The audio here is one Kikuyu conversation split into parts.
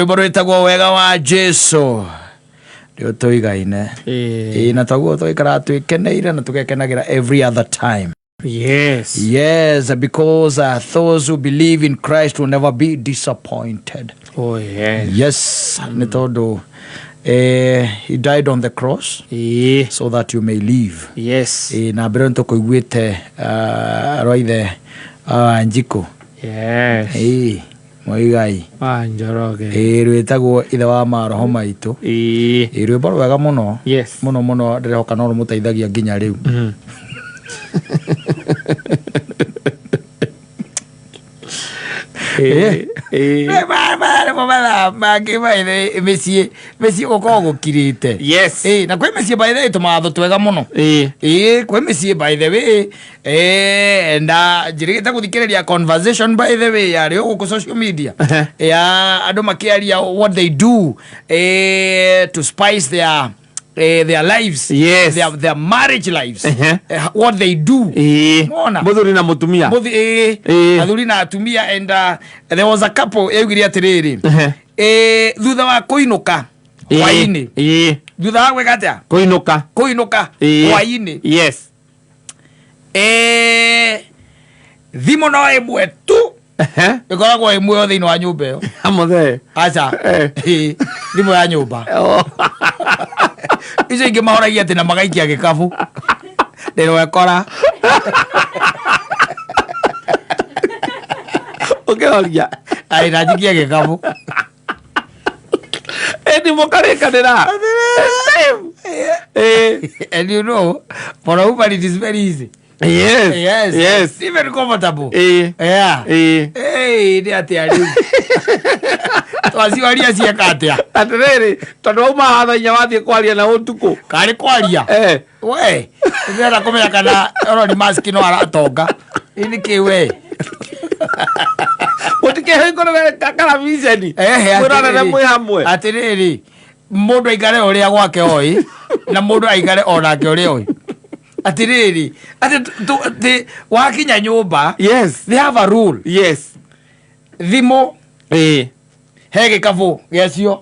Rwĩmbo rwĩtagwo Wega wa Jesu nĩ ũtũigaine. Ĩĩ, na toguo tũikaraga twĩkeneire na tũgekenagĩra every other time. Yes, because those who believe in Christ will never be disappointed. Oh, yes. Yes, nĩ tondũ he died on the cross so that you may live. Na mbere nĩ tũkũiguĩte rwaithe Wanjikũ. Ĩĩ, Mũigai. Wa Njoroge. Ĩĩ, rwĩtagwo Ithe wa Maroho Maitũ. Ĩĩ, rwĩmbo rwega mũno. Mũno mũno, ndĩrehoka no rũmũteithagia nginya rĩu. Nĩmo mathaa mangĩ by the way, mĩciĩ gũkoragwo gũkirĩte. Ĩĩ, na kwĩ mĩciĩ by the way tũmawatho twega mũno. Ĩĩ, kwĩ mĩciĩ by the way na njĩrĩgĩte gũthikĩrĩria conversation by the way yarĩ o gũkũ social media ya andũ makĩaria what they do to spice their lives, their marriage lives, what they do. Mona? Mũthuri na mũtumia. Athuri na atumia, and there was a couple yaugire atĩrĩrĩ, thutha wa kũinũka hwainĩ, thutha wa gwĩka atĩa? Kũinũka. Kũinũka hwainĩ. Thimũ no ĩmwe tu ĩkoragwo ĩmwe thĩinĩ wa nyũmba ĩyo. Amũthee. Aca. Ĩĩ, thimũ ya nyũmba. Icio ingĩ mahoragia atĩ na magaikia gĩkabu ndĩrwekora. Ũkĩhoria. Aĩ, na njikie gĩkabu. Ĩndi mũkarĩkanĩra. And you know, for a woman it is very easy. Yes. Even comfortable. Yeah. Hey, nĩ atĩa rĩu twaciwaria cieka atĩa? Atĩrĩrĩ, tondũ wauma haha 4:00 wathiĩ kwaria na ũtukũ. Karĩ kwaria. We ndĩrenda kũmenya kana Elon Musk no aratonga. Ĩ, nĩ kĩ we? Mũtikĩhingũrĩre karaviceni. Ehe, Mwĩrorere atĩrĩrĩ. mwĩ hamwe. Atĩrĩrĩ, mũndũ aikare ũrĩa gwake oĩ na mũndũ aikare onake ũrĩa oĩ. Atĩrĩrĩ, atĩ atĩ wakinya nyũmba, they have a rule. Thimũ he gĩkabũ gĩacio,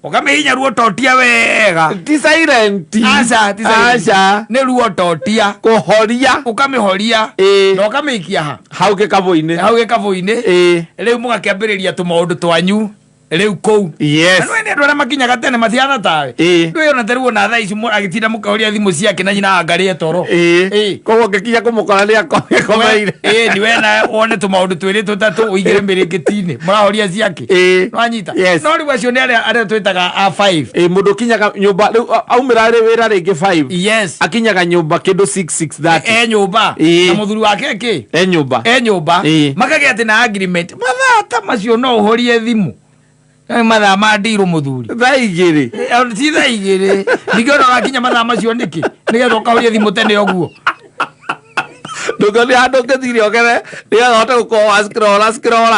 ũkamĩhinya ruototia wega. Ti silent. Aca, ti silent. Aca. Nĩ ruototia. Kũhoria. Ũkamĩhoria na ũkamĩikia ha? Hau gĩkabũ-inĩ. Hau gĩkabũ-inĩ. Rĩu mũgakĩambĩrĩria tũmaũndũ twanyu rĩu kũu. Na nĩ andũ arĩa makinyaga tene matihana tawe. Ndũĩ ona ta rĩu ona thaa ici agĩtinda mũkahoria thimũ ciake na nyina angarĩe toro. Koguo ngĩkinya kũmũkora nĩ akomeire. Ĩĩ, ni we nawe wone tũmaũndũ twĩrĩ tũtatũ ũingĩre mĩrĩngĩti-inĩ mũrahoria ciake. Nwanyita? Yes. No rĩu acio nĩ arĩa twĩtaga a 5. Ĩĩ, mũndũ ũkinyaga nyũmba rĩu aumĩra rĩ wĩra rĩngĩ 5. Akinyaga nyũmba kĩndũ 6, 6:30. E nyũmba. Na mũthuri wake kĩ? E nyũmba. E nyũmba. Makagĩa atĩ na agreement mathaa ta macio no ũhorie thimũ. Nĩ mathaa ma ndirũ mũthuri. 2:00. Ti 2:00. Ningĩ ona ũrakinya mathaa macio nĩkĩ? Nĩgetha ũkahorie thimũ tene ũguo. Ndũngĩona handũ ũngĩthire ogere nĩgetha ũhote gũkorwo wa scroll scroll.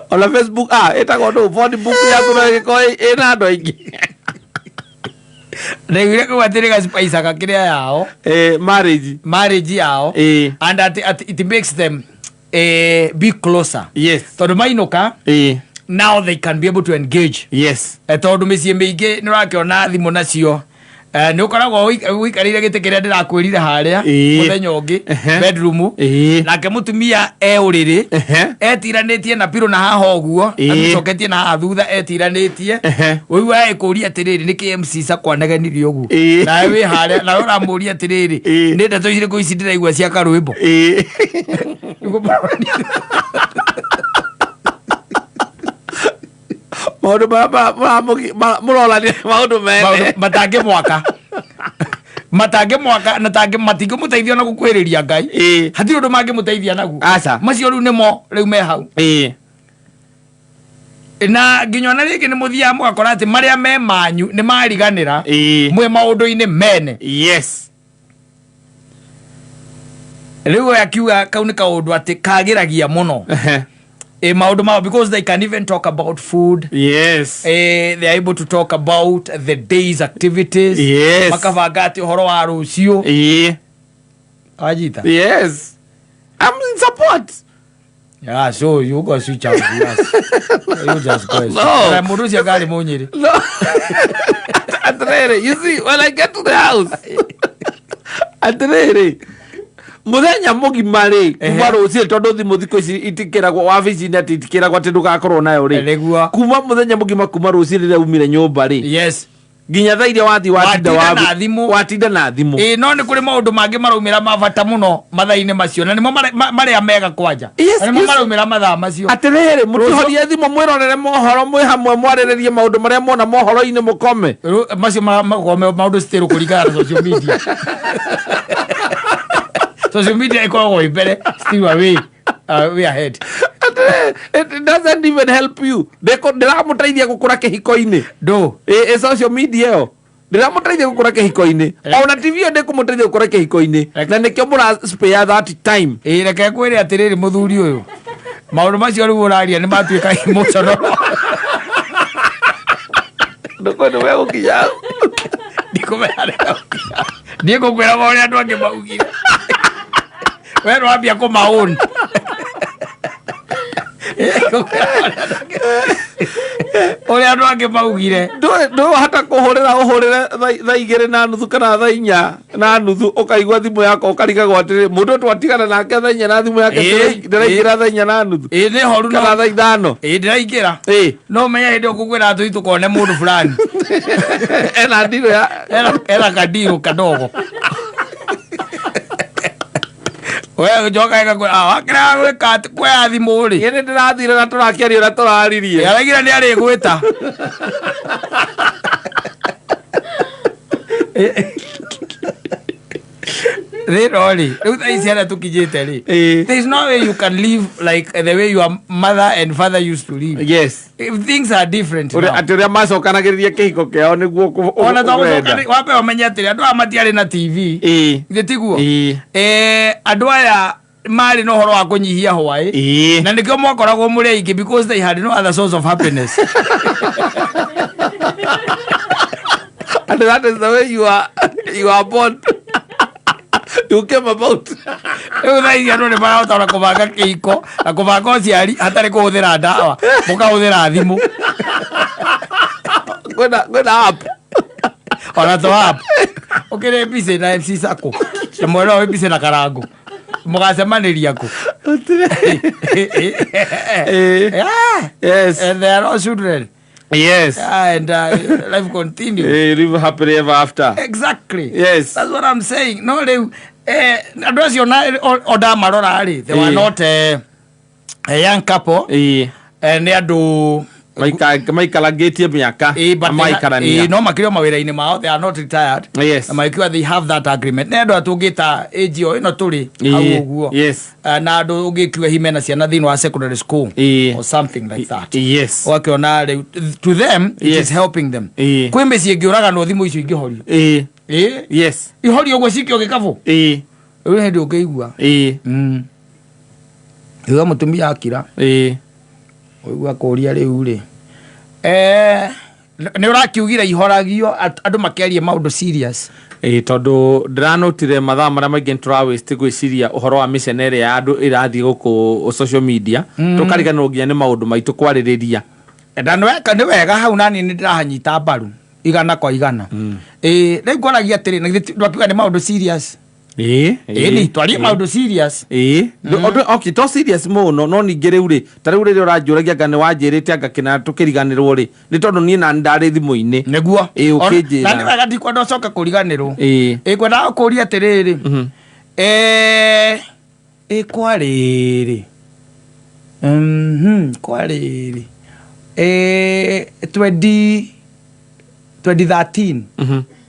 Ona Facebook, ĩtagwo ndũ, phone book yaku no ĩgĩkorwo ĩna andũ aingĩ. Ndaiguire kau atĩ nĩ gaspaicaga kĩrĩa yao. Marriage. Marriage yao. And at it makes them be closer. Tondũ mainũka, now they can be able to engage. Tondũ mĩciĩ mĩingĩ nĩ ũrakĩona thimũ nacio, nĩ ũkoragwo ũikarĩire gĩtĩ kĩrĩa ndĩrakwĩrire harĩa mũthenya ũngĩ, bedroom, nake mũtumia e ũrĩrĩ etiranĩtie na pillow na haha ũguo, amĩcoketie na haha thutha etiranĩtie. Ũigua ĩkũria atĩrĩrĩ, nĩkĩ MC Sakwa anegenirie ũguo? Nawe wĩ harĩa nawe ũramũria atĩrĩrĩ, nĩ ndeto irĩkũ ici ndĩraigua cia karwĩmbo? Maũndũ mũrorania maũndũ mene. Maũndũ matangĩmwaka matangĩmwaka na matingĩmũteithia na gũkuhĩrĩria Ngai. Hatirĩ ũndũ mangĩmũteithia naguo. Aca. Macio rĩu nĩmo rĩu me hau. Na nginya ona rĩngĩ nĩ mũthiaga mũgakora atĩ marĩa me manyu nĩ mariganĩra mwĩ maũndũ-inĩ mene. Rĩu we akiuga kau nĩ kaũndũ atĩ kagĩragia mũno maũndũ mao, because they can even talk about food. They are able to talk about the day's activities. Makabanga atĩ ũhoro wa rũciũ. Wanyita? Yes, I'm in support. Yeah, so you go switch out, yes. You just go and No. switch. Na mũndũ ũcio ngarĩ mũnyĩrĩ. No. Atĩrĩrĩ, you see, when I get to the house, atĩrĩrĩ, mũthenya mũgima rĩ, kuma rũcinĩ tondũ thimũ thikũ ici itikĩragwo wabici-inĩ atĩ itikĩragwo atĩ ndũgakorwo nayo rĩ. Nĩguo. Kuma mũthenya mũgima kuma rũcinĩ rĩrĩa umire nyũmba rĩ, Yes. nginya thaa iria wathiĩ watinda Watinda wabi- na thimũ. watinda na thimũ. Ĩĩ, no nĩ kũrĩ maũndũ mangĩ maraumĩra ma bata mũno mathaa-inĩ macio na nĩmo marĩa mega kwanja. Na nĩmo maraumĩra mathaa macio. Atĩrĩrĩ, mũtihorie thimũ mwĩrorere mohoro mwĩ hamwe mwarĩrĩrie maũndũ marĩa muona mohoro-inĩ mũkome. Macio makoragwo me maũndũ still kũringana na social media. Social media ĩkoragwo ĩ mbere still away, way ahead. Atĩrĩrĩ, it doesn't even help you. Ndĩramũteithia gũkũra kĩhiko-inĩ. Ndũ. Ĩ social media ĩyo ndĩramũteithia gũkũra kĩhiko-inĩ. Ona TV ĩyo ndĩkũmũteithia gũkũra kĩhiko-inĩ. Na nĩkĩo mũra spare that time. Ĩ, reke ngwĩre atĩrĩrĩ mũthuri ũyũ, maũndũ macio rĩu ũraria nĩ matuĩka emotional. Ndũkũĩ nĩ wegũkinya hau. Ndikũmenya nĩ wegũkinya. Niĩ ngũkwĩra ũrĩa andũ angĩ maugire. We nĩwambia kũmaũn. Ũrĩa andũ angĩ maugire. Ndũhota kũhũrĩra ũhũrĩre thaa 2:30 kana thaa 4:30 ũkaigua thimũ yakwa ũkarigagwo atĩrĩ mũndũ ũyũ twatigana nake thaa inya na thimũ yake ndĩraingĩra thaa 4:30 Ĩ, nĩ horu no. kana thaa 5. Ĩ, ndĩraingĩra. No ũmenye hĩndĩ ĩyo ngũkwĩra tũthiĩ tũkone mũndũ fulani. Ena ndirũ ya Ena kandirũ kadogo. We njoka ĩgakwĩra, "Ah, wakĩrega gwĩka atĩ kuoya thimũ rĩ." Niĩ nĩ ndĩrathire na tũrakĩaria ũrĩa tũraririe. Araigire nĩ arĩgwĩta. Rĩno rĩ, rĩu thaa ici harĩa tũkinyĩte rĩ, there is no way you can live like the way your mother and father used to live. Yes. If things are different Ũrĩa- now. atĩ ũrĩa macokanagĩrĩria kĩhiko kĩao nĩguo Ona to ũrenda. gũcoka wambe ũmenye atĩrĩ, andũ aya matiarĩ na TV. Githĩ tiguo? Andũ aya marĩ na ũhoro wa kũnyihia hwaĩ. Na nĩkĩo mwakoragwo mũrĩ aingĩ because they had no other source of happiness. And that is the way you are born. You came about. Rĩu thaa ici andũ nĩ marahota ona kũbanga kĩhiko na kũbanga ũciari hatarĩ kũhũthĩra ndawa, mũkahũthĩra thimũ. Kwĩna app. Ona to app. Ũkĩrĩ busy na MC Sacco. Na mwena wĩ busy na Karango. Mũgacemanĩria kũ? Yeah. Yes. And they are all children. Yes. Yeah, and life continues. Live happily ever after. Exactly. Yes. That's what I'm saying. No, rĩu, andũ acio na, o ndamarora rĩ, they were not a young couple. Nĩ andũ Maikarangĩtie mĩaka but na they maikarania. no makĩrĩ o mawĩra-inĩ mao, they are not retired. Yes. Na magĩkiuga they have that agreement. Nĩ andũ a tũngĩta age o ĩno tũrĩ hau ũguo. Yes. Na andũ ũngĩkiuga hihi mena ciana thĩinĩ wa secondary school or something like that. Yes. Ũgakĩona rĩu, to them, it Yes. is helping them. Kwĩ mĩciĩ ĩngĩũraganwo thimũ icio ingĩhorio. Yes. Ihorio ũguo cikio gĩkabũ. Rĩu hĩndĩ ũngĩigua. Igua mũtumia akira. Ũigua kũria rĩu rĩ. Nĩ ũrakiugire ihoragio andũ makĩaria maũndũ serious. Tondũ ndĩranotire mathaa marĩa maingĩ nĩ tũra waste gwĩciria ũhoro wa mĩcene ĩrĩa ya andũ ĩrathiĩ gũkũ social media. Tũkariganĩrwo nginya nĩ maũndũ maitũ kwarĩrĩria. Na nĩ wega hau nani nĩ ndĩrahanyita mbaru igana kwa igana. Rĩu ngwaragia atĩrĩ, na githĩ ndwakiuga nĩ maũndũ serious? Nĩ twarie maũndũ serious. Okay, to serious mũno, no ningĩ rĩu rĩ, ta rĩu rĩrĩa ũranjũragia anga nĩ wanjĩrĩte anga kĩna tũkĩriganĩrwo rĩ, nĩ tondũ niĩ na ndarĩ thimũ-inĩ. Nĩguo. Ũkĩnjĩra. Na nĩ wega ndikwenda ũcoke kũriganĩrwo. Ngwendaga kũria atĩrĩrĩ. Kwarĩrĩ. Kwarĩrĩ. 2013.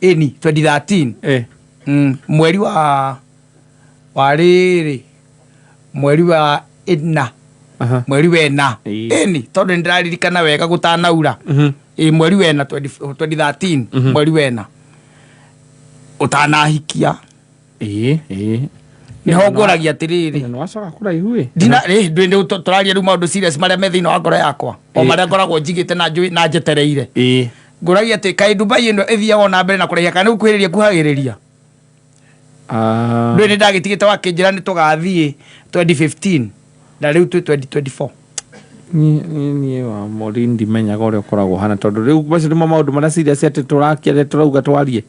Ĩni, 2013. Mweri wa rĩrĩ, mweri wa ĩna. Mweri wa ĩna. Ĩni, tondũ nĩ ndĩraririkana wega gũtanaura. Mweri wa ĩna, 2013, mweri wa ĩna. Ũtanahikia. Nĩho ngũragia atĩrĩrĩ. Nĩ wacoka kũraihu ĩ. Ndina, ndwĩ ndĩ tũraria rĩu maũndũ serious marĩa me thĩinĩ wa ngoro yakwa. O marĩa ngoragwo njigĩte na njũĩ na njetereire. Ngũragia atĩ kaĩ Dubai ĩno ĩthiaga na mbere na kũraiha kana nĩ gũkuhĩrĩria kuhagĩrĩria? Ndũĩ nĩ ndagĩtigĩte wakĩnjĩra nĩ tũgathiĩ 2015. Na rĩu twĩ 2024. Niĩ wa mori ndimenyaga ũrĩa ũkoragwo hana, tondũ rĩu macio nĩmo maũndũ marĩa serious atĩ tũrakĩaria, tũrauga twarie.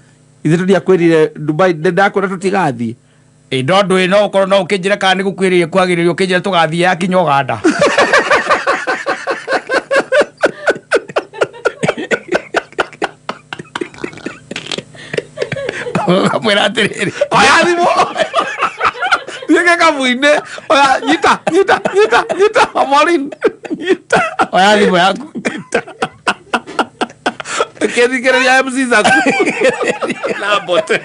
Ithuĩ tũtiakwĩrire Dubai, ndakwĩra tũtigathiĩ. Ĩ no ndũĩ, no ũkorwo no ũkĩnjĩre kana nĩ gũkuhĩrĩria kwagĩrĩria, ũkĩnjĩre tũgathiĩ yakinya Ũganda. Ũkamwĩra atĩrĩrĩ, Oya thimũ, thiĩ gĩkabu-inĩ, oya, nyita, nyita, nyita, nyita, Maureen, nyita. Oya thimũ yaku. Kĩthikĩrĩria MC Zaku na mbote.